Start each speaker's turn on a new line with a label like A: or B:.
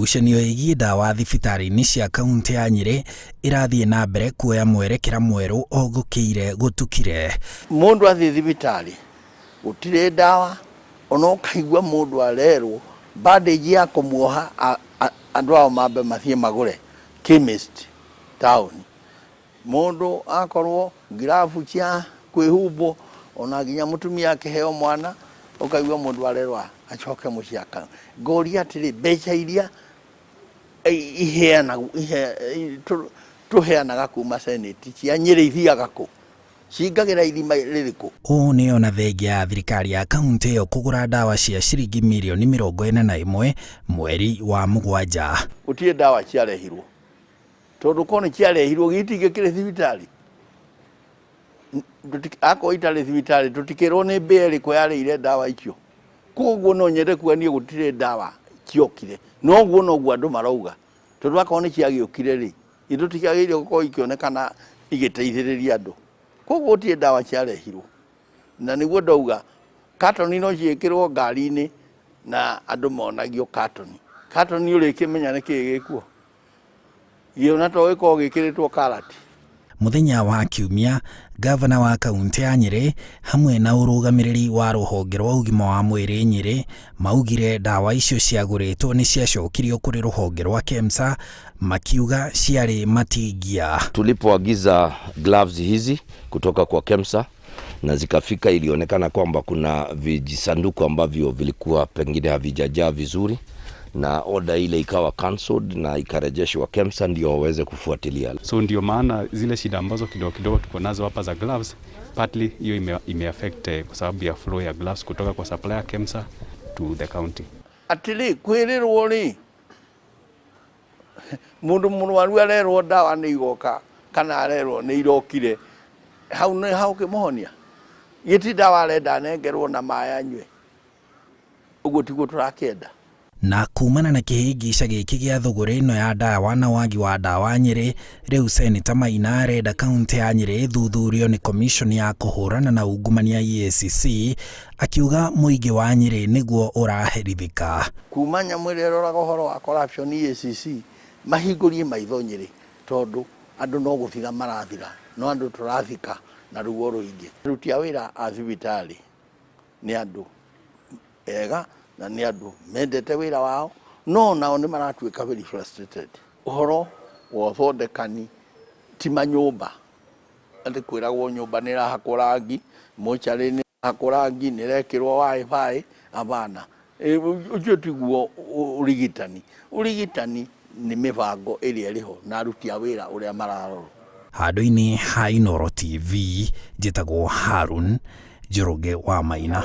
A: Ngucanio ĩgiĩ ndawa thibitarĩ-inĩ cia kauntĩ ya Nyĩrĩ ĩrathiĩ na mbere kuoya mwerekera mwerũ o gũkĩire gũtukire.
B: Mũndũ athiĩ thibitarĩ gũtirĩ ndawa, ona ũkaigua mũndũ arerwo bandage ya kũmuoha andũ ao mambe mathiĩ magũre chemist taũni. Mũndũ akorwo ngirabu cia kwĩhumbwo ona nginya mũtumia akĩheo mwana ũkaigua mũndũ arerwo acoke mũciĩ aka. Ngoria atĩrĩ, mbeca iria iheanagwo tũheanaga kuma Senate cia Nyĩrĩ ithiaga kũ? Cingagĩra irima rĩrĩkũ?
A: Ũũ nĩ ona thengia ya thirikari ya kauntĩ ĩyo kũgũra ndawa cia ciringi mirioni 41 mweri wa 7.
B: Gũtirĩ ndawa ciarehirwo tondũ korwo nĩ ciarehirwo gĩtingĩkĩrĩ thibitarĩ. Akorwo itarĩ thibitarĩ tũtikĩrwo nĩ mbĩa ĩrĩkũ yarĩire ndawa icio. Koguo no nyende kuga niĩ gũtirĩ ndawa ciokire. No ũguo noguo andũ marauga tondũ akorwo nĩ ciagĩũkire rĩ, ithuĩ tũtiagĩrĩire gũkorwo ikĩonekana igĩteithĩrĩria andũ. Koguo gũtirĩ ndawa ciarehirwo. Na nĩguo ndauga katoni no ciĩkĩrwo ngari-inĩ na andũ monagio katoni. Katoni ũrĩkĩmenya nĩkĩĩ gĩkuo? Ona to gĩkorwo gĩkĩrĩtwo karati.
A: Mũthenya wa Kiumia, ngavana wa kauntĩ ya Nyĩrĩ hamwe na ũrũgamĩrĩri wa rũhonge rwa ũgima wa mwĩrĩ Nyĩrĩ maugire ndawa icio ciagũrĩtwo nĩ ciacokirio kũrĩ rũhonge rwa KEMSA makiuga ciarĩ matingia.
C: Tulipoagiza gloves hizi kutoka kwa KEMSA na zikafika, ilionekana kwamba kuna vijisanduku ambavyo vilikuwa pengine havijajaa vizuri, na oda ile ikawa cancelled na ikarejeshwa KEMSA ndio waweze kufuatilia.
D: So ndio maana zile shida ambazo kidogo kidogo tuko nazo hapa za gloves, partly hiyo ime affect kwa sababu ya flow ya gloves kutoka kwa supplier KEMSA to the county.
B: Atĩrĩ, kwĩrĩrwo rĩ, mũndũ mũrwaru arerwo ndawa nĩ igoka kana arerwo nĩ irokire, hau nĩ ha ũkĩmũhonia? Gĩti ndawa arenda anengerwo na maĩ anyue. Ũguo tiguo tũrakĩenda.
A: Na kumana na kĩhĩngĩca gĩkĩ gĩa thũgũrĩ ĩno ya ndawa na wagi wa ndawa Nyĩrĩ, rĩu Seneta Maina arenda kauntĩ ya Nyĩrĩ ĩthuthurio nĩ commission ya kũhũrana na ungumania EACC, akiuga mũingĩ wa Nyĩrĩ nĩguo ũraherithĩka.
B: Kuma nyamũ ĩrĩa ĩroraga ũhoro wa corruption EACC mahingũrie maitho Nyĩrĩ tondũ andũ no gũthira marathira, no andũ tũrathika na ruo rũingĩ. Aruti a wĩra a thibitarĩ nĩ andũ ega na nĩ andũ mendete wĩra wao, no nao nĩ maratuĩka very frustrated. Ũhoro wa ũthondekani ti manyũmba, atĩ kwĩragwo nyũmba nĩ ĩrahakwo rangi, mocarĩ nĩ ĩrahakwo rangi, nĩ ĩrekĩrwo wifi, hapana. Ũcio tiguo ũrigitani. Ũrigitani nĩ mĩbango ĩrĩa ĩrĩho na aruti a wĩra ũrĩa mararorwo.
A: Handũ-inĩ ha Inooro TV, njĩtagwo Harun Njoroge wa Maina.